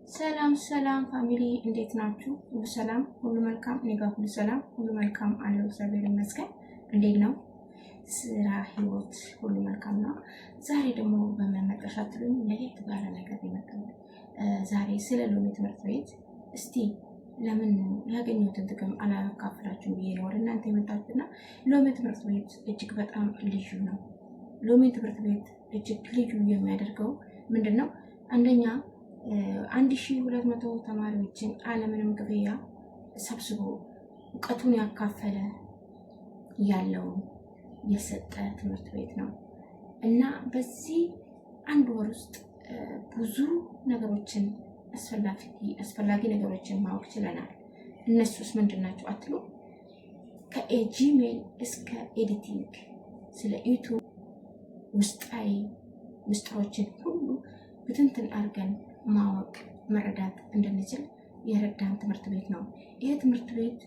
ሰላም ሰላም family፣ እንዴት ናችሁ? ሁሉ ሰላም፣ ሁሉ መልካም። እኔ ጋር ሁሉ ሰላም፣ ሁሉ መልካም አለው። እግዚአብሔር ይመስገን። እንዴት ነው ስራ፣ ህይወት ሁሉ መልካም ነው? ዛሬ ደግሞ በምን መጣሽ አትሉኝ፣ ለየት ባለ ነገር የመጣሁት ዛሬ ስለ ሎሚ ትምህርት ቤት እስቲ ለምን ያገኘሁትን ጥቅም አላካፍላችሁም ብዬ ነው ወደ እናንተ የመጣሁትና ሎሚ ትምህርት ቤት እጅግ በጣም ልዩ ነው። ሎሚ ትምህርት ቤት እጅግ ልዩ የሚያደርገው ምንድን ነው? አንደኛ 1200 ተማሪዎችን አለምንም ክፍያ ሰብስቦ እውቀቱን ያካፈለ፣ ያለውን የሰጠ ትምህርት ቤት ነው እና በዚህ አንድ ወር ውስጥ ብዙ ነገሮችን፣ አስፈላጊ ነገሮችን ማወቅ ችለናል። እነሱስ ምንድን ናቸው አትሉ? ከ Gmail እስከ editing፣ ስለ YouTube ውስጣዊ ምስጢሮችን ሁሉ ብትንትን አድርገን ማወቅ፣ መረዳት እንድንችል የረዳን ትምህርት ቤት ነው። ይሄ ትምህርት ቤት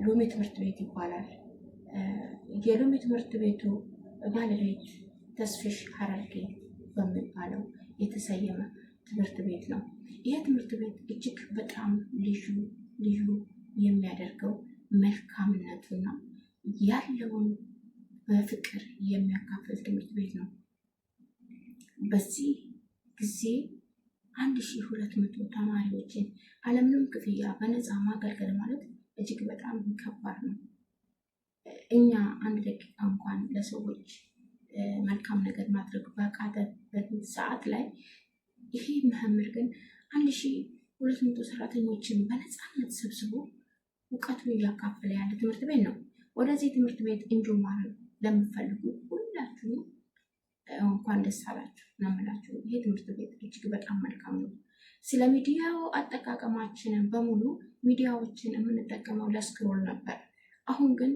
ሎሚ ትምህርት ቤት ይባላል። የሎሚ ትምህርት ቤቱ ባለቤት ተስፍሽ ሀረርጌ በሚባለው የተሰየመ ትምህርት ቤት ነው። ይሄ ትምህርት ቤት እጅግ በጣም ልዩ ልዩ የሚያደርገው መልካምነቱና ያለውን በፍቅር የሚያካፍል ትምህርት ቤት ነው። በዚህ ጊዜ 1200 ተማሪዎችን አለምንም ክፍያ በነፃ ማገልገል ማለት እጅግ በጣም ከባድ ነው። እኛ አንድ ደቂቃ እንኳን ለሰዎች መልካም ነገር ማድረግ ባቃተበት ሰዓት ላይ ይሄ መምህር ግን 1200 ሰራተኞችን በነፃነት ሰብስቦ እውቀቱን እያካፈለ ያለ ትምህርት ቤት ነው። ወደዚህ ትምህርት ቤት enjoy ማድረግ ለምትፈልጉ ሁላችሁም እንኳን ደስ አላችሁ ነው የምላችሁ። ይሄ ትምህርት ቤት እጅግ በጣም መልካም ነው። ስለ ሚዲያው አጠቃቀማችንን በሙሉ፣ ሚዲያዎችን የምንጠቀመው ለ scroll ነበር። አሁን ግን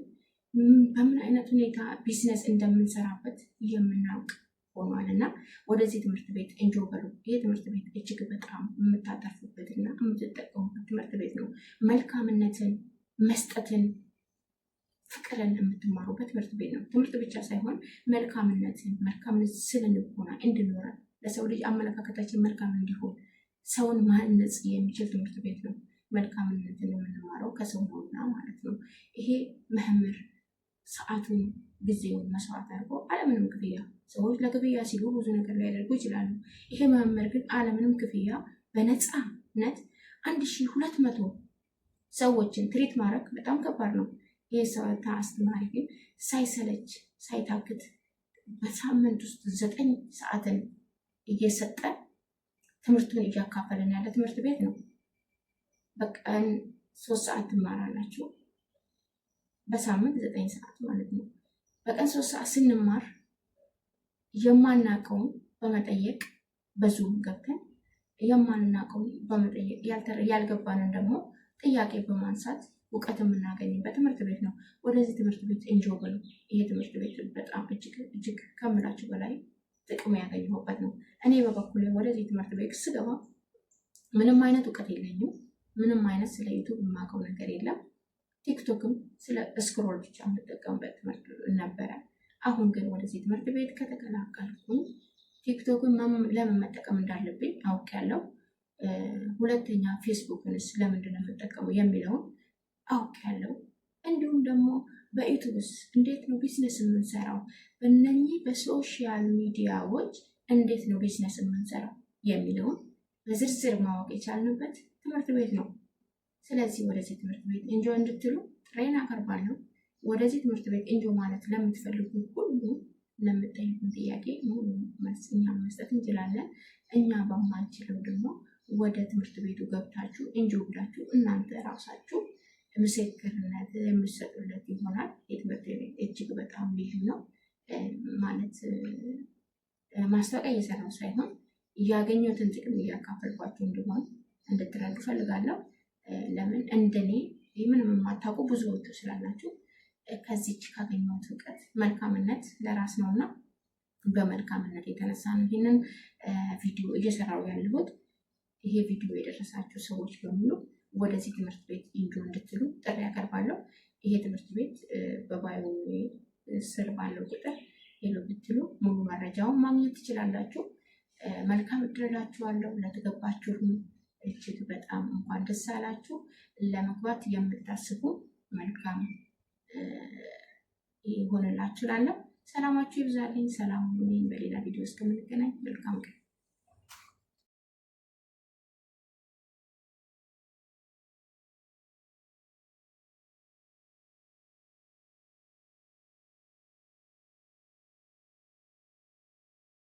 በምን አይነት ሁኔታ ቢዝነስ እንደምንሰራበት የምናውቅ ሆኗል እና ወደዚህ ትምህርት ቤት enjoy በሉ። ይህ ትምህርት ቤት እጅግ በጣም የምታተርፉበት እና የምትጠቀሙበት ትምህርት ቤት ነው። መልካምነትን፣ መስጠትን፣ ፍቅርን የምትማሩበት ትምህርት ቤት ነው። ትምህርት ብቻ ሳይሆን መልካምነትን፣ መልካምነት ስነ ልቦና እንዲኖረን፣ ለሰው ልጅ አመለካከታችን መልካም እንዲሆን፣ ሰውን ማነጽ የሚችል ትምህርት ቤት ነው። መልካምነትን የምንማረው ከሰው ነውና ማለት ነው። ይሄ መምህር ሰዓቱን፣ ጊዜውን መስዋዕት አድርጎ አለምንም ክፍያ፣ ሰዎች ለክፍያ ሲሉ ብዙ ነገር ሊያደርጉ ይችላሉ። ይሄ መምህር ግን አለምንም ክፍያ በነፃነት 1200 ሰዎችን treat ማድረግ በጣም ከባድ ነው። ይህ ሰው አስተማሪ ግን ሳይሰለች ሳይታክት በሳምንት ውስጥ 9 ሰዓትን እየሰጠ ትምህርቱን እያካፈለን ያለ ትምህርት ቤት ነው። በቀን 3 ሰዓት ትማራላችሁ። በሳምንት 9 ሰዓት ማለት ነው። በቀን 3 ሰዓት ስንማር የማናውቀውን በመጠየቅ፣ በ Zoom ገብተን የማናውቀውን በመጠየቅ፣ ያልገባንን ደግሞ ጥያቄ በማንሳት እውቀት የምናገኝበት ትምህርት ቤት ነው። ወደዚህ ትምህርት ቤት enjoy በሉ። ይሄ ትምህርት ቤት በጣም እጅግ እጅግ ከምላችሁ በላይ ጥቅም ያገኘሁበት ነው። እኔ በበኩሌ ወደዚህ ትምህርት ቤት ስገባ ምንም አይነት እውቀት የለኝም። ምንም አይነት ስለ YouTube የማውቀው ነገር የለም። TikTok ም ስለ scroll ብቻ የምጠቀምበት ትምህርት ነበረ። አሁን ግን ወደዚህ ትምህርት ቤት ከተቀላቀልኩኝ TikTok ን ለምን መጠቀም እንዳለብኝ አውቄያለሁ። ሁለተኛ ፌስቡክንስ ለምንድን ነው የምጠቀመው የሚለውን አውቄያለሁ። እንዲሁም ደግሞ በ YouTube ስ እንዴት ነው ቢዝነስ የምንሰራው፣ በእነኚህ በ social ሚዲያዎች እንዴት ነው ቢዝነስ የምንሰራው የሚለውን በዝርዝር ማወቅ የቻልንበት ትምህርት ቤት ነው። ስለዚህ ወደዚህ ትምህርት ቤት enjoy እንድትሉ ጥሪዬን አቀርባለሁ። ወደዚህ ትምህርት ቤት enjoy ማለት ለምትፈልጉ ሁሉ ለምትጠይቁን ጥያቄ ሙሉ መልስ እኛ መስጠት እንችላለን። እኛ በማንችለው ደግሞ ወደ ትምህርት ቤቱ ገብታችሁ enjoy ብላችሁ እናንተ ራሳችሁ ምስክርነት የምትሰጡለት ይሆናል። የትምህርት ቤት እጅግ በጣም ልዩ ነው። ማለት ማስታወቂያ እየሰራው ሳይሆን እያገኘሁትን ጥቅም እያካፈልኳችሁ እንደሆን እንድትረዱ ፈልጋለሁ። ለምን እንደኔ ምንም የማታውቁ ብዙዎቹ ስላላችሁ ከዚች ካገኘሁት እውቀት፣ መልካምነት ለራስ ነው እና በመልካምነት የተነሳ ነው ይህንን ቪዲዮ እየሰራው ያለሁት። ይሄ ቪዲዮ የደረሳችሁ ሰዎች በሙሉ ወደዚህ ትምህርት ቤት enjoy እንድትሉ ጥሪ ያቀርባለሁ። ይሄ ትምህርት ቤት በ bio ስር ባለው ቁጥር hello ብትሉ ሙሉ መረጃውን ማግኘት ትችላላችሁ። መልካም እድል እላችኋለሁ። ለተገባችሁም እጅግ በጣም እንኳን ደስ አላችሁ። ለመግባት የምታስቡ መልካም ይሆንላችሁ እላለሁ። ሰላማችሁ ይብዛልኝ። ሰላም ሁኑልኝ። በሌላ ቪዲዮ እስከምንገናኝ መልካም ቀን።